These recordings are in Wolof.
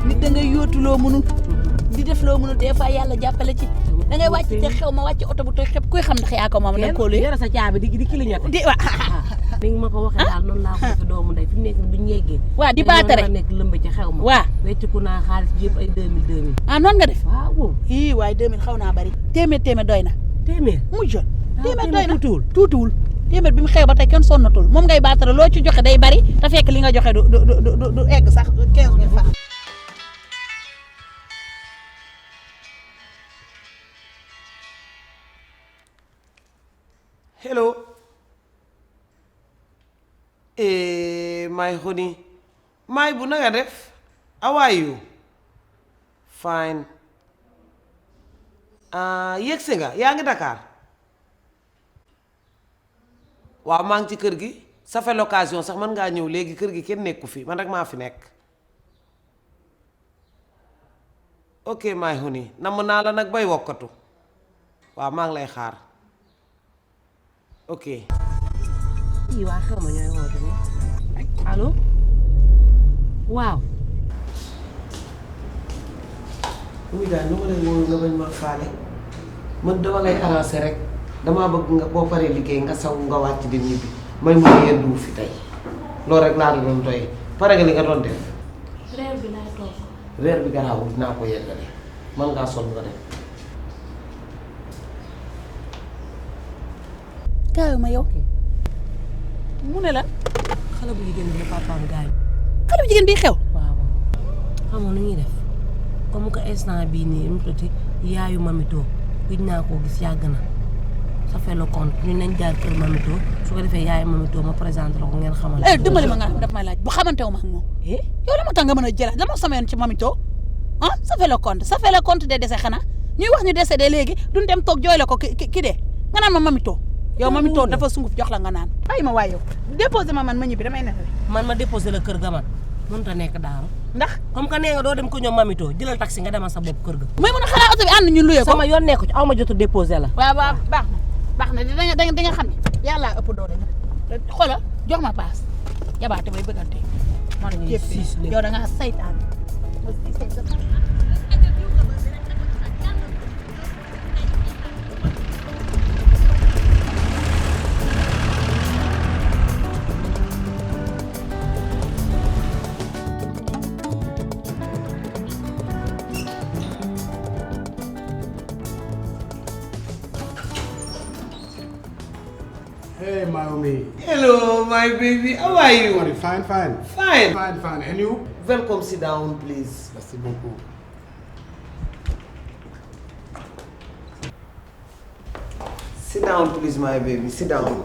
nit da ngay yóotu loo mënul di def loo mënul des fois yàlla jàppale ci da ngay wàcc te xew ma wàcc oto bu tooy xeb kuy xam ndax yaa ko moom nag ko lu yore sa caabi di kiliñate di waa ni nga ma ko waxee daal noonu laa ko defee doomu ndey fi mu nekk duñ yeggee waa di baatare la nekk lëmb ci xew ma waa wecciku naa xaalis bi yëpp ay 2000 ah noonu nga def waaw ii waaye 2000 xaw naa bari téeméer doy na téeméer mujjoon téeméer doy na tuutiwul téeméer bi mu xew ba tey kenn sonnatul moom ngay baatare loo ci joxe day bari te fekk li nga joxe du egg sax 15000 francs Hello. My honey. My bu na nga def? How are you? Fine. Yegsi nga yaa ngi Dakar. waaw maa ngi ci kër gi. ça fait l'occasion sax mën ngaa ñëw léegi kër gi kenn nekku fi man rek maa fi nekk. ok my honey namm naa la nag bay wokkatu. waaw maa ngi lay xaar. ok. ii waa xew ma ñooy woote ni allo waaw. muy daal nu ma lay wóolu nga bañ ma faale man dama lay arrangé rek damaa bëgg nga boo paree liggéey nga saw nga wàcc di ñibbi may mun a yendu fi tey loolu rek laa la doon doy pare nga li nga doon def. reer bi laay toog. reer bi garaawul dinaa ko yeggale man ngaa sol nga dem. gaaw ma yow mu ne la xale bu jigéen bi la papaam gaañ. xale bu jigéen bii xew waaw xam nga nu ñuy def comme que instant bii nii mu tuuti yaayu mamito gëj naa koo gis yàgg na ça fait le compte ñu nañ jaar kër mamito su ko defee yaayu mamito ma présenté la ko ngeen xamal. dimbali ma nga daf may laaj bu xamante wu ma ak moom. yow la moo tax nga mën a jëlaat la moo sama yoon ci mamito ah ça fait le compte des décès xanaa ñuy wax ñu décédé léegi duñ dem toog jooy la ko ki dee nga naan ma mamito. yow mamito dafa sunguf jox la nga naan. bàyyi ma waay yow déposé ma man ma ñibbi damay nettali. man ma déposé la kër ga man mënut a nekk daaru ndax comme que nee nga doo dem ko ñoom mamito jëlal taxi nga demal sa bopp kër ga. mooy mën a xalaat oto bi ànd ñu luyee ko. sama yoon nekku ci aw ma jotu déposé la. waaw baax na di nga xam ne yàlla ëpp doole nga xoolal jox ma paas yabaate bay bëggante. man yëpp yow da ngaa saytaan. Hey, Naomi. Hello, my baby. How are you? Fine. Fine. And you? Welcome, sit down, please. Merci beaucoup. Sit down, please, my baby. Sit down.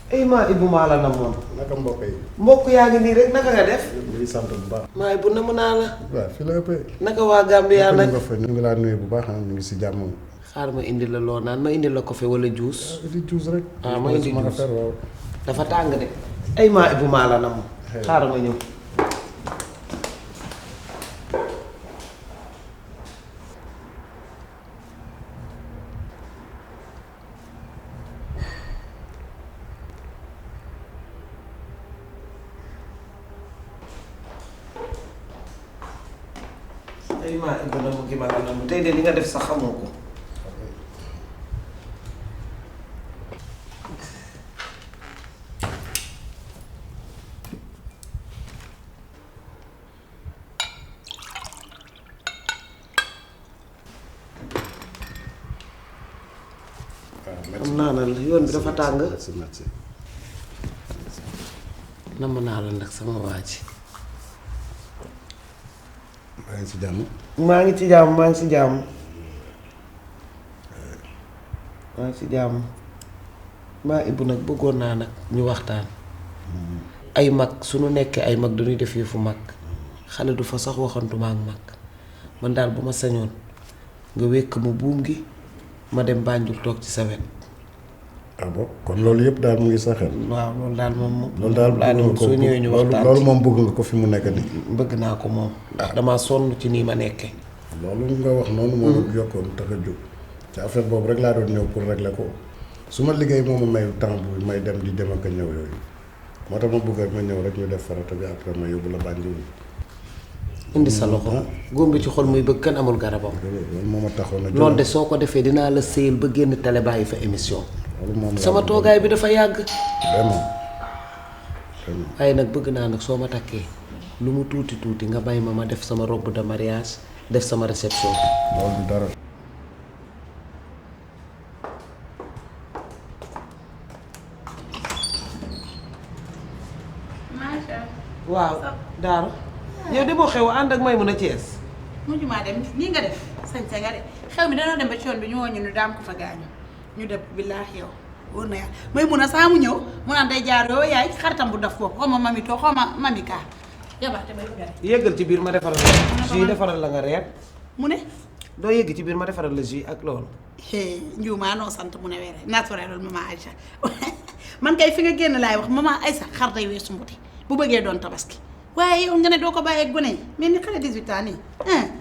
Hey, maa Ibu maa la namoon. Naka mbokk yi. mbokk yaa ngi nii rek naka nga def. ñu ngi sant bu baax. maa Ibu namu naa la. waaw fii la ëppee. naka waa Gambia nag. ñu ngi laa nuyu bu baax ñu ngi si jàmm. xaar ma indi la loo naan ma indi la café wala juice. indi juice rek. ma indi juice affaire waaw. dafa tàng de. ay maa Ibu maa la namu. xaar ma ñëw. ay maa Ibu namu gi ma la namu tey de li nga def sax xamoo ko. am naa la yoon bi dafa tàng. merci. namm naa la nag sama waa ji. maa ngi si jàmm. maa ngi ci jàmm maa ngi ci jàmm. maa ngi ci jàmm. maa Ibu nag bëggoon naa nag ñu waxtaan. ay mag suñu nekkee ay mag dañuy def yëfu mag. xale du fa sax waxantuma ak mag. man daal bu ma sañoon nga wékk ma buum gi ma dem Banjul toog ci sa wet. ah bon kon loolu yëpp daal mu ngi sa xel. waaw loolu daal moom. loolu daal laa doon soo ñëwee ñu waxtaan loolu moom bëgg nga ko fi mu nekk nii. bëgg naa ko moom. ndax damaa sonn ci nii ma nekkee. loolu nga wax noonu moo ma yokkoon tax a jóg. ci affaire boobu rek laa doon ñëw pour régler ko. su ma liggéey moom ma may temps bu may dem di dem ak a ñëw yooyu. moo tax ma bëgg ma ñëw rek ñu def farata bi après ma yóbbu la Banjul. indi sa loxo góom bi ci xol muy bëgg kenn amul garabam. loolu moo ma taxoon a. loolu de soo ko defee dinaa la sëyal ba génn télé bàyyi fa émission. loolu moom sama toogaay bi dafa yàgg. vraiment. waaye nag bëgg naa nag soo ma takkee lu mu tuuti tuuti nga may ma def sama robe de mariage def sama réception. loolu du dara. waaw Daaro. yow de boo xew ànd ak Maymuna Thiès. mujj maa dem nii nga def sañse nga de xew mi danoo dem ba ci yoon bi ñu woo ñu ne daam ko fa gaañu ñu def billaahi yow wóor na yàlla may mun a saa mu ñëw mu naan day jaar yoo yaay xaritam bu daf boobu xaw ma mami too xaw ma mami kaa yabaate bay bëgg yëggal ci biir ma defaral la jus defaral la nga reer. mu ne doo yëgg ci biir ma defaral la jus ak loolu. njuumaa noo sant mu ne were naturel maman Aïcha man kay fi nga génn laay wax maman Aïcha xar day weesu mbuti bu bëggee doon tabaski waaye yow nga ne doo ko bàyyi ak gone yi mais ni xale 18 ans nii.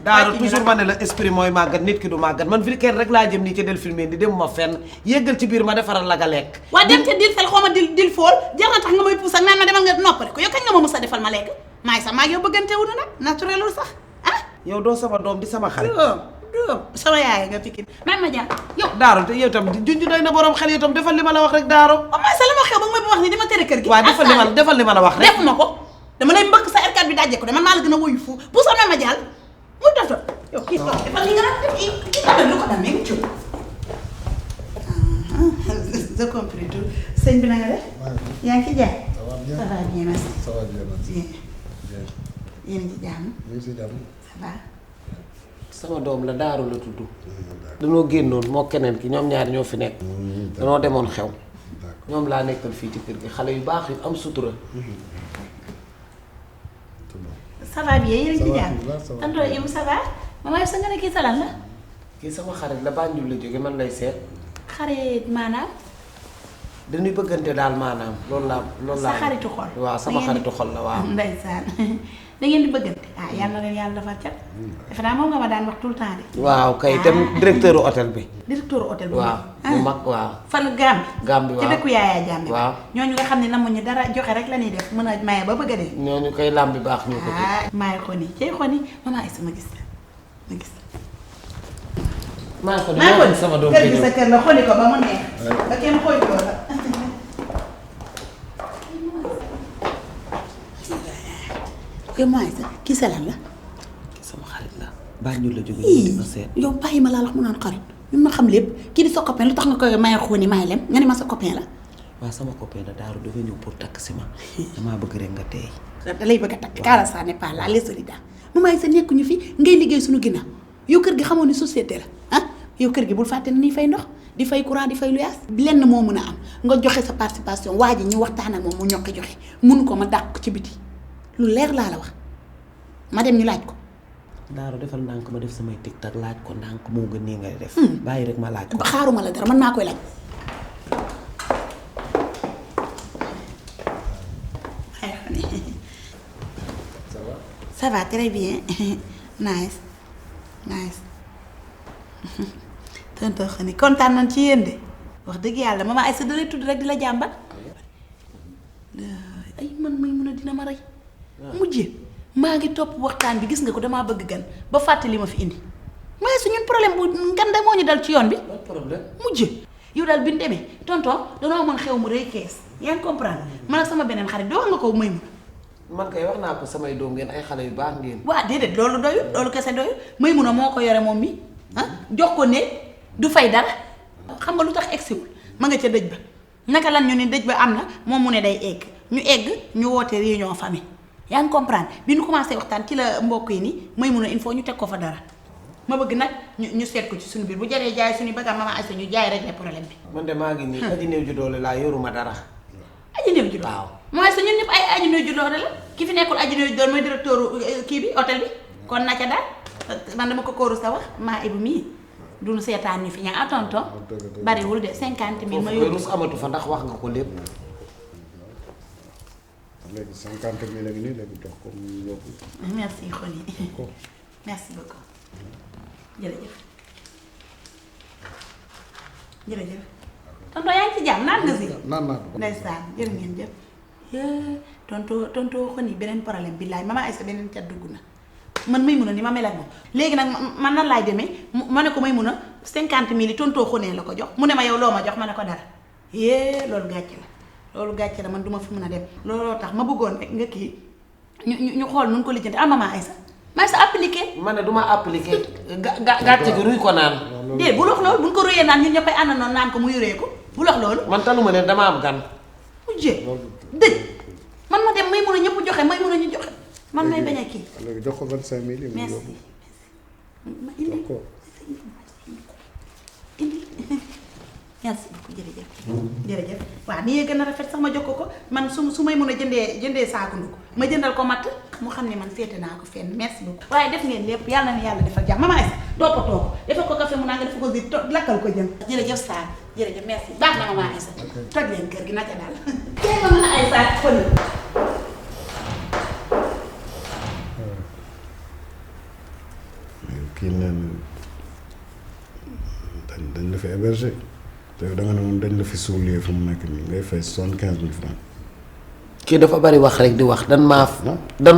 Daaro toujours ma ne la esprit mooy màggat nit ki du màggat man weekend rek laa jëm nii ca del filmé di demuma fenn yëggal ci biir ma defaral la nga lekk. waa dem ca dil fel xaw ma dil fool jar na tax nga may puus ak naan ma demal nga noppale ko yow kañ nga ma mës a defal ma lekk maay sax maa ngi yow bëggante wuñu nag naturelul sax ah. yow doo sama doom di sama xarit. doom sama yaay nga pikin man ma jaar yow. Daaro te yow tam junj doy na borom xel yow tam defal li ma la wax rek Daaro. waaw maay sax la ma xew ba nga may wax ni dama tere kër gi. waaw defal li ma la wax rek. defuma ko dama lay mbëkk sa R4 bi dajje ko de man maa la gën a woyu fu bu sa ma jàll mu def yow kii toog defal li nga daan def kii lu ko damee nga ciw. je compris tout sëñ bi na nga def. yaa ngi ci jaay. ça va bien merci. ça va bien merci. yéen a ngi ci jàmm. ñu ngi si jàmm. ça va. sama doom la Daaro la tudd. danoo génnoon moo keneen ki ñoom ñaari ñoo fi nekk. danoo demoon xew. ñoom laa nekkal fii ci kër gi xale yu baax yu am sutura. ça va bien yéen a ngi ci jàmm. ça va tonton Ibou ça va. maman sa nga ne kii sa lan la. kii sama xarit la Banjul la jóge man lay seet. xarit maanaam. dañuy bëggante daal maanaam loolu laa. sa xaritu xol. waaw sama xaritu xol la waaw. ndeysaan da ngeen di bëggante ah yal na leen yàlla defal cat. defe naa moom nga ma daan wax tout le temps de. waaw kay itam directeur hôtel bi. directeur hôtel bi. waaw bu mag waaw. fan Gambie. Gambie waaw ci dëkku Yaaya Jammeh. waaw ñooñu nga xam ne namuñu dara joxe rek la ñuy def mën a maye ba bëgg a dee. ñooñu koy làmbi baax ñu ko. maay ko nii cay ko nii maman Aïssa ma gis ma gis. maa ko nii sama doom kër gi sa kër la xoli ko ba mu neex. ba kenn xooy ko la. maman Aïssa kii sa lan la. sama xarit la Banjul la jóge ñu di ma seet. yow bàyyi ma laa wax mu naan xarit ñun ma xam lépp kii di sa copain lu tax nga koy maye xooni maye lem nga ne ma sa copain la. waaw sama copain la Daaro dafa ñëw pour takk si ma damaa bëgg rek nga teey. da lay bëgg a takk kaala ça n'est pas là les solidaires maman Aïssa nekkuñu fi ngay liggéey suñu ginnaaw yow kër gi xamoon ni société la ah yow kër gi bul fàtte ni fay ndox di fay courant di fay luyaas. lenn moo mën a am nga joxe sa participation waa ji ñu waxtaan ak moom mu ñokki joxe mun ko ma dàq ci biti lu leer laa la wax ma dem ñu laaj ko. Daaro defal ndànk ma def samay TikTok laaj ko ndànk moo gën nii ngay def. bàyyi rek ma laaj ko. xaaruma la dara man maa koy laaj. ça va très bien nice nice tonton Xani kontaan nañ ci yéen de wax dëgg yàlla maman Aïssa da lay tudd rek di la jàmbat ay man may mun a dina ma rey mujjee maa ngi topp waxtaan bi gis nga ko damaa bëgg gan ba fàtte li ma fi indi waaye su ñun problème bu ngan de moo ñu dal ci yoon bi problème mujjee yow daal bi ñu demee tonton danoo mën xew mu rëy kees yaa ngi comprendre man ak sama beneen xarit doo wax nga ko may mun man kay wax naa ko samay doom ngeen ay xale yu baax ngeen. waa déedéet loolu doyul loolu kese doyul may mun a moo ko yore moom mi jox ko ne du fay dara xam nga lu tax egsiwul ma nga ca dëj ba naka lan ñu ne dëj ba am na moom mu ne day egg ñu woote réunion famille yaa ngi comprendre bi ñu commencé waxtaan ci la mbokk yi ni may mun a il faut ñu teg ko fa dara ma bëgg nag ñu seet ko ci suñu biir bu jaree jaay suñu bagage maman Aïssa ñu jaay régler problème bi. man de maa ngi nii aji néew ju doole laa yoruma dara. aji néew ju doole waaw mooy sa ñun ñëpp ay aji néew ju doole la ki fi nekkul aji néew ju doole mooy directeur kii bi hôtel bi kon na ca daal man dama ko kóoru sa wax maa ibu mii duñu seetaan ñu fi ñaa tonton bariwul de 50 000 ma yóbbu rus amatu fa ndax wax nga ko lépp. léegi 50 000 la ngi nii léegi jox ko mu yóbbu. merci Xoni merci beaucoup jërëjëf jërëjëf tonton yaa ngi ci jàmm naan nga si naan naa ko. ndeysaan jërë ngeen jëf tonton Xoni beneen problème billaay maman Aïssa beneen cat dugg na man may mun a ni ma mel ak moom léegi nag man nan laay demee ma ne ko may mun a 50 000 yi tontoo xonee la ko jox mu ne ma yow loo ma jox ma ne ko dara loolu gàcce la man duma fi mun a dem looloo tax ma bëggoon rek nga kii ñu xool nun ko lijjanti maman Aïssa maa sa appliqué. ma ne du ma appliqué gàcce gi ruy ko naan. déet bu lox loolu bu ñu ko ruyee naan ñun ñëppay ànd noonu naan ko mu yuree ko bu lox loolu. man taluma ne dama am gan. mujjee dëj man ma dem may mun a ñëpp joxe may mun a ñu joxe man may bañ a kii. léegi jox ko 25 000 yi. merci ma indi jox ko. indi merci beaucoup jërëjëf waaw nii gën a rafet sax ma jox ko man su may mun a jëndee saaku ndugg ma jëndal ko matt mu xam ne man féete naa ko fenn merci beaucoup waaye def ngeen lépp yàlla na yàlla defal jàmm maman Aïssa toppatoo ko defal ko café mu naa nga def ko si lakkal ko jëm jërëjëf Sarr jërëjëf merci baax na maman Aïssa toj leen kër gi naka daal tey ma mën a Aïssa fële kii neen dañ la fi héberger te da nga ne moom dañ la fi suulee fu mu nekk nii ngay fay 75 000 francs. kii dafa bari wax rek di wax dan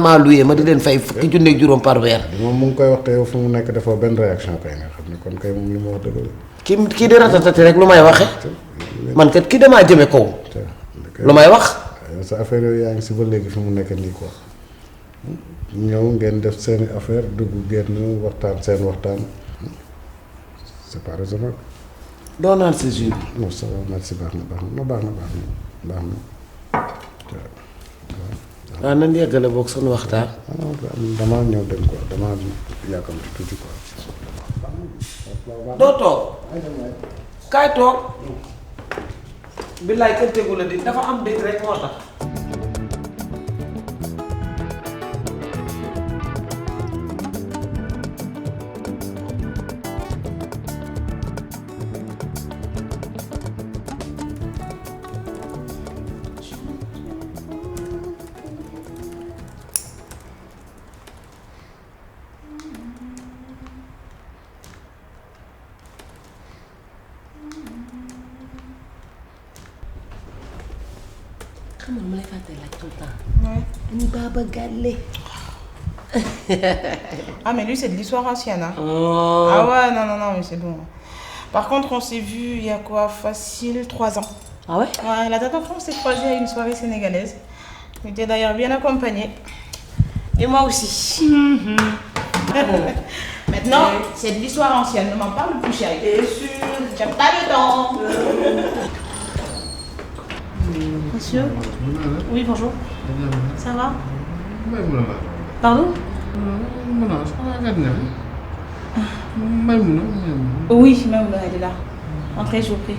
maa luyee ma di leen fay fukki junne juróom par weer. moom mu ngi koy wax te yow fu mu nekk defoo benn réaction kay nga xam ne kon kay moom li mu wax dëgg la. kii di ratatati rek lu may waxe man kat kii damaa jëme kaw lu may wax. yow sa affaire yooyu yaa ngi si ba léegi fu mu nekk nii quoi ñëw ngeen def seeni affaire dugg génn waxtaan seen waxtaan c'est pas raisonnable. doo naan sa jus. non ça va merci baax na. waaw nan yeggale boog sunu waxtaan. damaa ñëw dem quoi damaa yàkkamti tuuti quoi. doo toog kaay toog. billaay kër tegu la di dafa am dëgg rek moo tax. xam nga ma lay fàtte laaj tout le temps. ni Baba Galle. Ah mais lui c'est de l'histoire ancienne hein. Oh. Ah ouais non mais c'est bon. Par contre on s'est vu il y a quoi facile 3 ans. Ah ouais? Ouais, la dernière fois on s'est croisés à une soirée sénégalaise. On était d'ailleurs bien accompagnés. Et moi aussi. Maintenant c'est de l'histoire ancienne, ne m'en parle plus chérie. Bien sûr, j'ai pas le temps. Monsieur? Oui, bonjour. Ça va? Pardon? Oui, Maïmouna, elle est là. Entrez, je vous prie.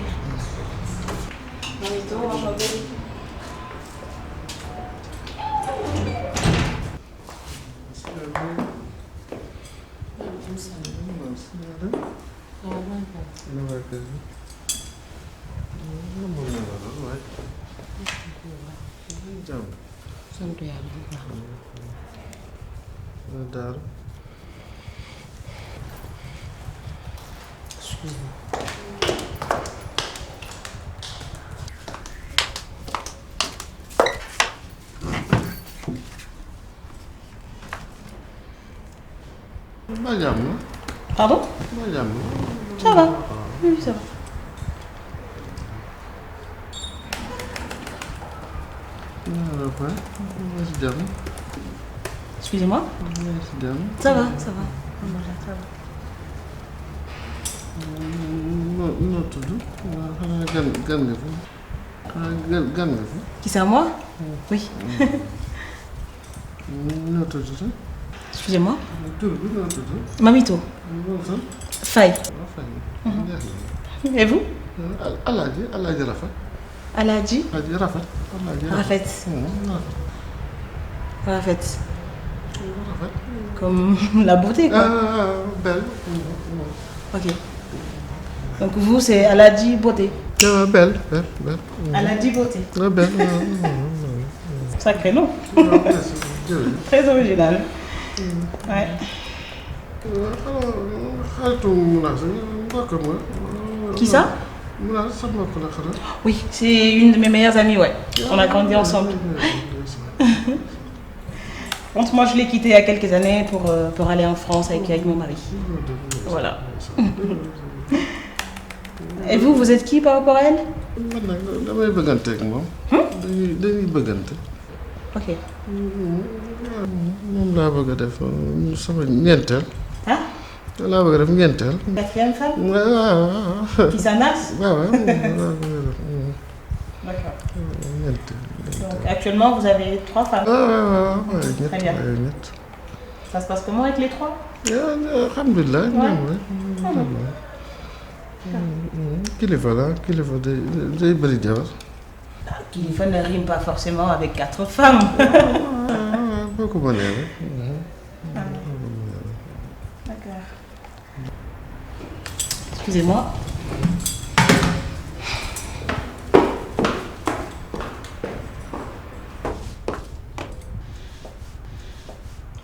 sant yàlla bu baax. daal. Ba jàmm la. Pardon? Ba jàmm la. Ça va. Oui, ça va. Excusez-moi. Ça va, ça va. noo tudd xanaa gan nga fi xanaa gan nga fi. Qui c'est à moi? Oui. noo tudd sax. Excusez-moi. tur bi noo tudd. Mamito. loolu sax. Faye. waaw Faye. neex na. Et vous? Alaaji Rafet. Aladji. Alaaji Rafet. Rafet. Rafet. Rafet. Comme la beauté quoi. Belle. Ok. Donc vous c'est Aladji Beauté. Belle. Aladji Beauté. Belle. Sacré nom. Très original. Ouais. Qui ça? Oui, c'est une de mes meilleures amies, ouais. On a grandi ensemble. Donc moi je l'ai quitté il y a quelques années pour aller en France avec mon mari. Voilà. Et vous êtes qui par rapport à elle? man nag damay bëggante ak moom. dañuy bëggante. Ok. moom laa bëgg a def sama ñeenteel. Ah? laa bëgg a def ñeenteel. Quatrième femme? waaw. Qui s'anasse? waaw waaw. D'accord. ñeenteel. Donc actuellement vous avez 3 femmes. waaw Très bien. ñett. Ça se passe comment avec les 3? alhamdulilah. kilifa la kilifa day bëri jabar. Kilifa ne rime pas forcément avec 4 femmes. boo ko mënee rek. D'accord. Excusez-moi.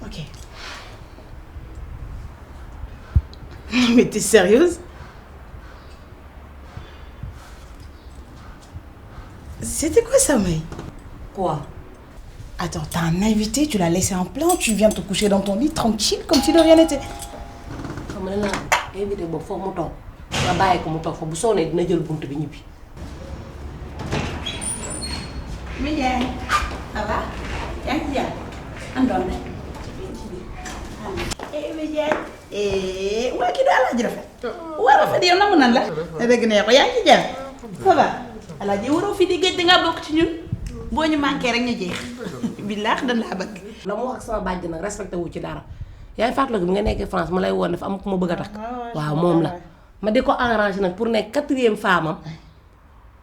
Ok. Mais t'es sérieuse? C'était quoi ça, May? Quoi? Attends, t'as un invité, tu l'as laissé en plan, tu viens te coucher dans ton lit tranquille comme si de rien n'était. xam nga ne naa invité boobu foog mu toog nga bàyyi ko mu toog fa bu soonee dina jël bunt bi ñibbi. Mignane, ça va? yaa ngi ci jàmm? Andoon na. Mignane. waa kii du Alaaji Rafet. waa Rafet yow namu nan la. dëgg ne ko yaa ngi ci jàmm? ça va? Alaaji waroo fi di géej dangaa bokk ci ñun. boo ñu manqué rek ñu jeex. billaax dañ laa bëgg. la mu wax ak sama bàjj nag respecté wu ci dara yaay fàttaliku bi nga nekkee France ma lay woon dafa am ku ma bëgg a takk. waaw moom la ma di ko arrangé nag pour nekk 4e femme am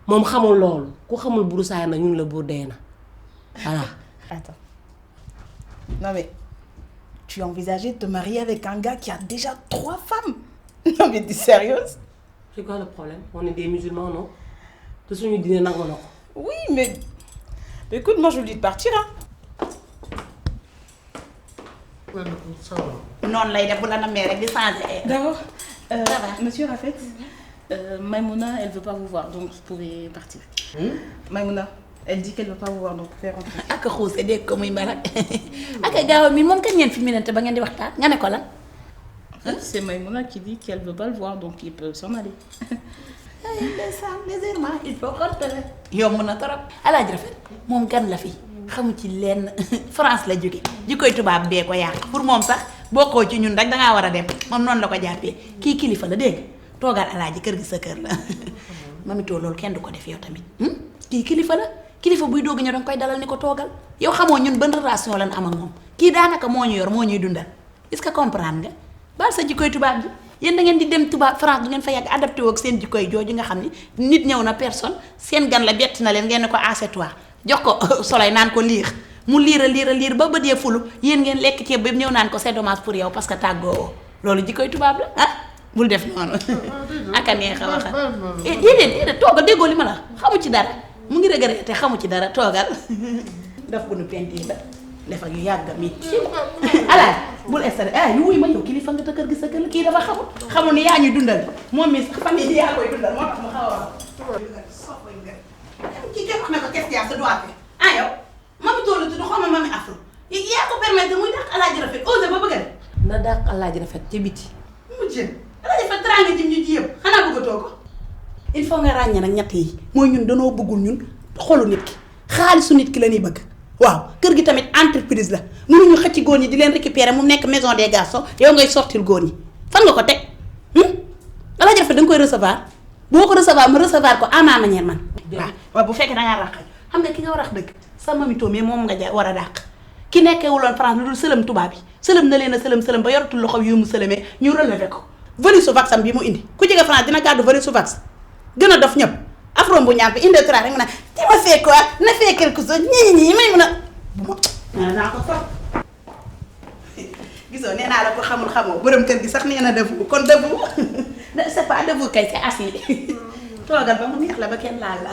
moom xamul loolu ku xamul burusaay nag ñun la buur dee na voilà. Attends. Non mais, tu envisageais de te marier avec un gars qui a déjà 3 femmes? Non mais t'es sérieuse? c'est quoi le problème on est des musulmans non te suñu diine nangu na ko. Oui mais écoute, moi je vous dis de partir hein. noonu lay def bu la namee rek di changé. D'accord. Ça va. Monsieur Rafet, Maïmouna, elle veut pas vous voir, donc vous pouvez partir. Maïmouna, elle dit qu'elle veut pas vous voir, donc vous pouvez rentrer. ak a xuuse dégg ko muy mel ak a gaaw mi moom kañ ngeen fi minante ba ngeen di waxtaan nga ne ko lan. En fait, c'est Maïmouna qui dit qu'elle veut pas le voir, donc il peut s'en aller. ndeysaan légèrement il faut corter yomb na trop. Alaaji Rafet moom gan la fi xamu ci lenn France la jóge jikkoy tubaab bee ko yàq pour moom sax bokkoo ci ñun rek dangaa war a dem moom noonu la ko jàppee kii kilifa la dégg toogal Alaaji kër gi sa kër la Mamito loolu kenn du ko def yow tamit kii kilifa la kilifa buy doog ñëw danga koy dalal ni ko toogal yow xamoo ñun ban relation lan am ak moom kii daanaka moo ñu yor moo ñuy dundal est-ce que comprendre nga baal sa jikkoy tubaab ji yéen da ngeen di dem tubaab France du ngeen fa yàgg adapté woo ak seen jikkoy jooju nga xam ni nit ñëw na personne seen gan la bett na leen ngeen ne ko assieds-toi jox ko soleil naan ko liir mu liir ba bët yee fulu yéen ngeen lekk ceeb ba ñëw naan ko c'est dommage pour yow parce que tàggoo loolu jikkoy tubaab la ah bul def noonu ak a neex a waxal déedéet toogal déggoo li ma la xamu ci dara mu ngi regretté xamu ci dara toogal daf bu nu pentiir ba def ak yu yàgg mi alaaj bul estere yu wuy ma yow kilifa nga kër gi sa kër kii dafa xamul ni yaa ñuy dundal moom mi sax fan yii yaa koy dundal moo tax mu xaw a kii kenn wax na ko question sa doigt yow Mamito la tudd xaw ma Mami Afro yaa ko permettre muy dàq Alaaji Rafet osé ba bëgg a na dàq Alaaji Rafet ci biti. mu jëm Alaaji Rafet teraanga jim ñu ji yëpp xanaa bëggatoo ko il faut nga ràññee nag ñett yi mooy ñun danoo bëggul ñun xolu nit ki xaalisu nit ki la ñuy bëgg waaw kër gi tamit entreprise la mënuñu xëcc góor ñi di leen récupérer mu nekk maison des garçons yow ngay sortil góor ñi fan nga ko teg Alaaji Rafet da nga koy recevoir boo ko recevoir ma recevoir ko à ma manière man. waaw bu fekkee da ngaa ràq xam nga ki nga war a wax dëgg sa Mamito mais moom nga war a dàq ki nekkewuloon France lu dul sëlëm tubaab bi sëlëm na leen a sëlëm ba yoratul loxo yu mu sëlëmee ñu relevé ko valise su vaxam bi mu indi ku jóge France dina gàddu valise su vax gën a dof ñëpp afro bu ñaar bi indi tra rek mu ne ti ma fee quoi na fee quelque chose ñii may mun a bu ma naa ko toog gisoo nee naa la ko xamul borom kër gi sax nee na defu kon defu c'est pas defu kay c'est assis toogal ba mu neex la ba kenn laal la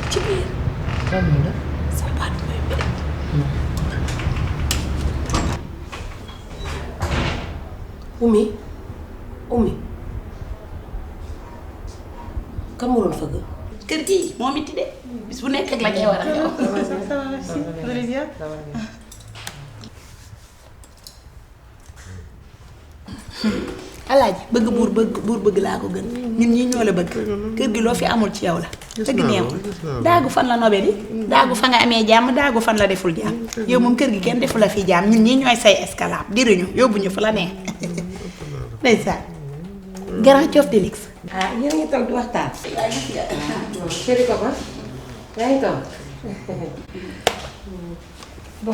ci biir sa baat mooy mbir Oumy kan moo doon fëgg. kër gii moo miti de bis bu nekk ak la cay war a xew. Ça va, merci. Vous allez bien? alaaji bëgg buur bëgg laa ko gën ñun ñi ñoo la bëgg kër gi loo fi amul ci yow la dëgg neexul daagu fan la nobe di daagu fa nga amee jàmm daagu fan la deful jàmm yow moom kër gi kenn defu la fi jàmm ñun ñi ñooy say escalade diriñu yóbbuñu fa la neex ndeysaan grand coof de luxe. ah yéen a ngi toog di waxtaan. chéri papa yaa ngi toog. Bon,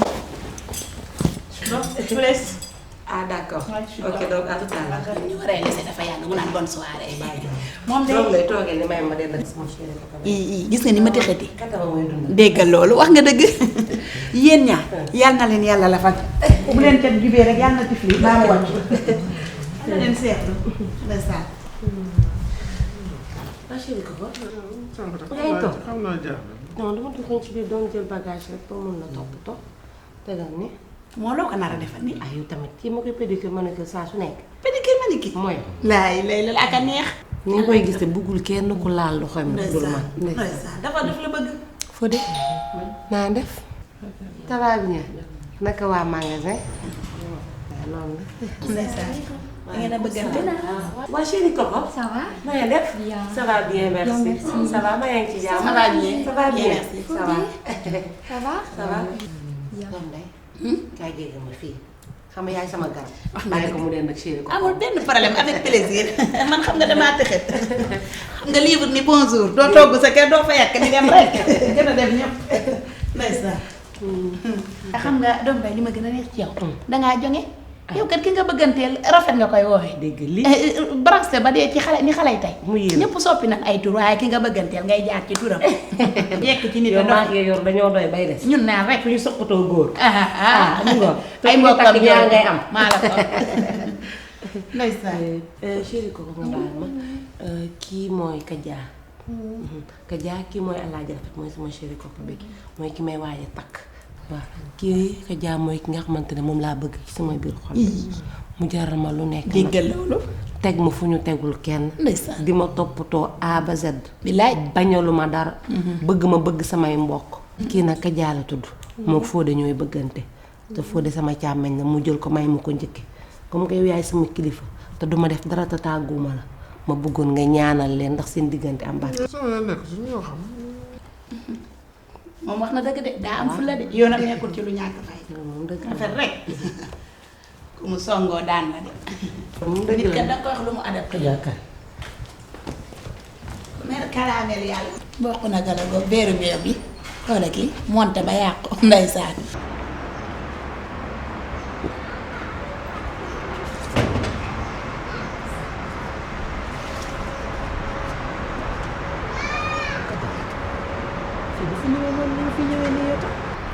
je vous laisse. ah d'accord. Ouais, je suis ok donc à tout à l'heure. ñu waree laisser dafa yàgg mu naan bonne soirée. moom de loolu lay toogee ni may ma dell ak sama chéri papa. gis nga ni ma texati. kattan mooy dund. déggal loolu wax nga dëgg yéen ñaar yal na leen yàlla la fag bu leen cat jubee rek yal na tifli baa ma wàcc na leen seetlu ndeysaan. ah chéri papa. yaa ngi toog xam naa jaaxle. non dama duggoon ci biir doon jël bagage rek pour mun la toppatoo tegal ni. moo loo ko nar a defal nii. ah yow tamit kii ma koy pédicure manucure saa su nekk. pédicure manucure. mooy. laay lay la ak a neex. ni nga koy gis te buggul kenn ku laal loxoom. dul man ndeysaan dafa def la bëgg. Fodé naa def. ça va bien. naka waa magasin. waaw noonu la. ndeysaan da ngeen a bëggante. waa chéri Coco. Ça va? na nga def. Bien. ça va bien merci. ça va maa ngi ci jàmm. Ça va bien. ça va bien. Merci. ça va. Ça va? ça va. Bien. doom day. kaay jege ma fii. xam nga yaay sama garab. bàyyi ko mu den ak chéri Coco. amul benn problème avec plaisir man xam nga damaa tëxet xam nga livre ni bonjour doo togg sa kër doo fa yàq ni dem rek gën a dem ñëpp ndeysaan. xam nga doom bay li ma gën a neex ci yow. dangaa jonge yow kat ki nga bëgganteel rafet nga koy woowee. dégg lii. branché ba dee ci xale ni xale yi tey. mu yéen ñëpp soppi nag ay tur waaye ki nga bëgganteel ngay jaar ci turam. yekk ci nit a yow maa dox ngi yor dañoo doy bay des. ñun naan rek. fu ñu soqatoo góor. mu ngoog ay mbokkam ñaar ngay am maa la ko. ndeysaan. chéri Coco nga baal ma kii mooy Kaja. Kaja kii mooy Alaaji Rafet mooy sama chéri Coco bi mooy ki may waaj a takk. waaw kii Kaja mooy ki nga xamante ne moom laa bëgg ci sama biir xol. mu jaral ma lu nekk. déggal loolu. teg ma fu ñu tegul kenn. ndeysaan. di ma toppatoo A ba Z. bilaay. bañalu ma dara. bëgg ma bëgg samay mbokk. kii nag Kaja la tudd. moo Fodé ñooy bëggante. te Fodé sama càmmeñ la mu jël ko may mu ko njëkki comme que yow yaay sama kilifa te duma def dara te tàgguma la ma bëggoon nga ñaanal leen ndax seen diggante am barke. sama yoon nekk su ñoo xam. moom wax na dëgg de daa am fulla de yow nag nekkul ci lu ñàkk fay. moom dëgg la rafet rek ku mu songoo daan na de. moom dëgg nit la ka da nga koy wax lu mu adapté. yaakaar. mer karaameel yàlla. bokk na gala go beeru beew bi xoola kii monte ba yàqu ndeysaan.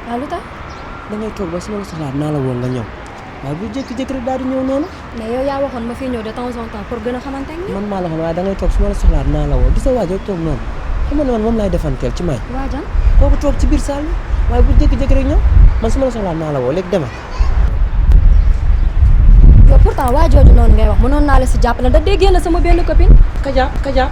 waaw lu tax? dangay toog ba su ma la soxlaa naa la woo nga ñëw waaye bu jékki-jékki rek daal di ñëw noonu. mais yow yaa waxoon ma fiy ñëw de temps en temps pour gën a xamante ne. man maa la xam waaye dangay toog su ma la soxlaa naa la woo gis nga waajoo toog noonu xam nga ne man moom laay defanteel ci may. waajan kooku toog ci biir saal bi waaye bu jékki-jékki rek ñëw man su ma la soxlaa naa la woo léegi demal. yow pourtant waa jooju noonu ngay wax mënoon naa la si jàppale da dee génn sama benn copine. Kaja